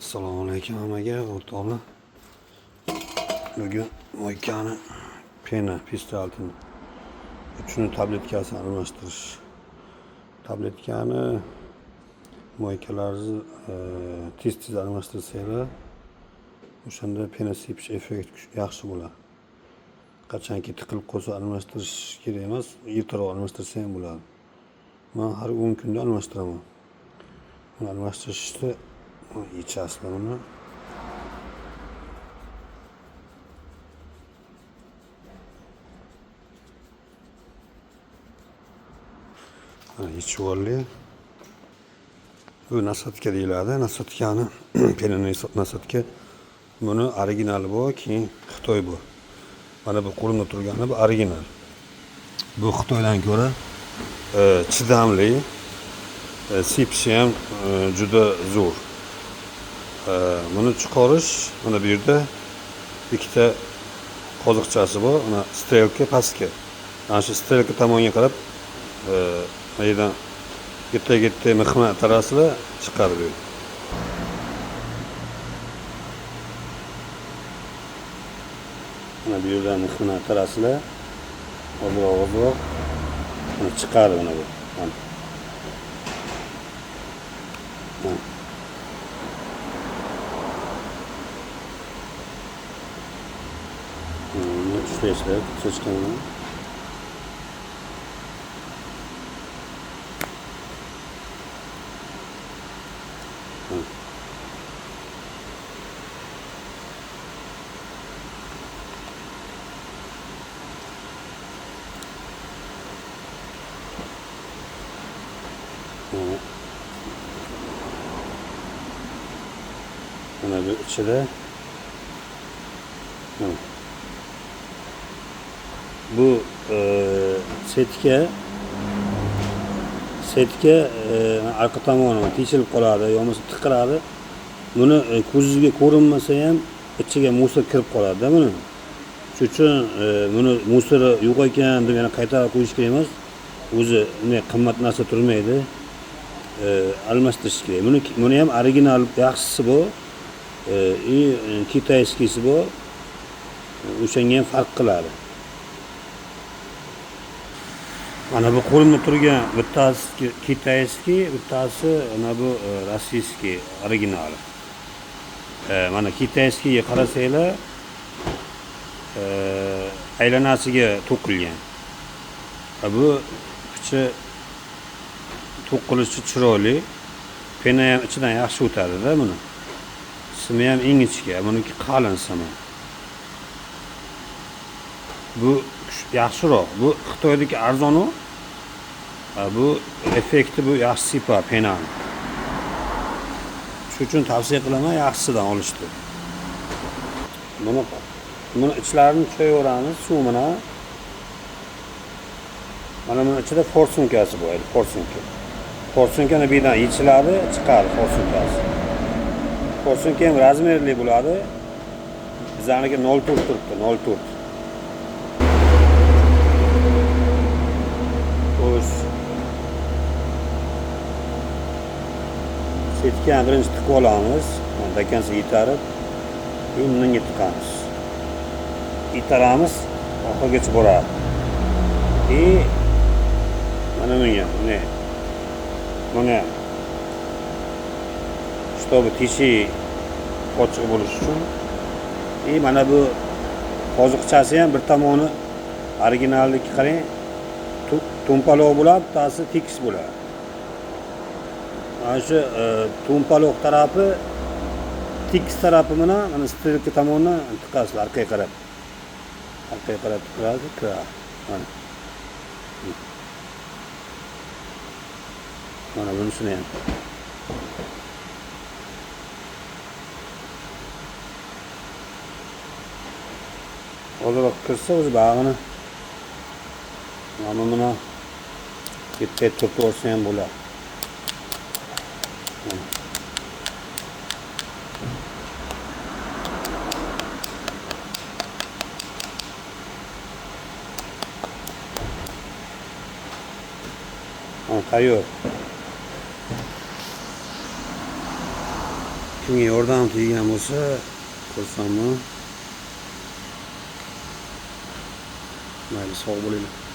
Assalomu alaykum hammaga, o'rtoqlar. Bugun moykani pena pistoletini uchini tabletkasini almashtirish. Tabletkani moykalarni tez-tez almashtirsanglar, o'shanda pena sepish effekti yaxshi bo'ladi. Qachonki tiqilib qolsa almashtirish kerak emas, ertaroq almashtirsa ham bo'ladi. Men har 10 kunda almashtiraman. Buni almashtirishni yechasizlar buni. Mana yechib oldik. Bu nasatka deyiladi. Nasatkani penani nasatka. Buni originali bu, keyin Xitoy bu. Mana bu qo'limda turgani bu original. Bu Xitoydan ko'ra chidamli, sepishi ham juda zo'r. Buni chiqarish mana bu yerda ikkita qoziqchasi bor, mana strelka pastga. Mana shu strelka tomonga qarab, mana yerdan bitta-bitta mixma tarasizlar, chiqadi bu. Mana bu yerdan mixma tarasizlar, ozroq-ozroq mana chiqadi mana bu. Mana. Mana. Buni ushlaysizlar, sochganini. Mana bu ichida bu setka arqa tomoni teshilib qoladi, yo bo'lmasa tiqiladi. Buni ko'zingizga ko'rinmasa ham ichiga musor kirib qoladi-da buni. Shuning uchun buni musori yo'q ekan deb yana qaytarib qo'yish kerak emas. O'zi bunday qimmat narsa turmaydi. Almashtirish kerak. Buni ham original yaxshisi bu. Kitayskisi bu. O'shanga ham farq qiladi. Mana bu qo'limda turgan bittasi kitayskiy, bittasi mana bu rossiyskiy originali. Mana kitayskiyga qarasanglar, aylanasiga to'qilgan. Bu pichi to'qilishi chiroyli. Pena ham ichidan yaxshi o'tadi-da buni. Simi ham ingichka, buniki qalin simi. Bu yaxshiroq. Bu Xitoydagi arzonu. Bu effekti bu yaxshi sipa penani. Shuning uchun tavsiya qilaman yaxshisidan olishni. Buni ichlarini cho'yaveramiz suv bilan. Mana buni ichida forsunkasi bor, forsunka. Forsunkani bu yerdan yechiladi, chiqadi forsunkasi. Forsunka ham razmerli bo'ladi. Bizaniki 0.4 turibdi, 0.4. Xo'sh. Setkani birinchi tiqib olamiz. Mana dakansa yetarib, bunga tiqamiz. Itaramiz, oxirigacha boradi. Mana bunga, bunday. Buni ham. Чтобы teshik ochiq bo'lishi uchun. Mana bu qoziqchasi ham bir tomoni originalniki qarang, to'mpaloq bo'ladi, bittasi tekis bo'ladi. Mana shu to'mpaloq tarafi tekis tarafi bilan mana strelka tomonidan tiqasizlar, orqaga qarab. Orqaga qarab tiqiladi, kiradi. Mana. Mana bunisini ham. Ozroq kirsa o'zi bag'ini mana buni bitta turtib olsa ham bo'ladi. Mana tayyor. Kimga yordam teggan bo'lsa, xursandman. Mayli, sog' bo'linglar.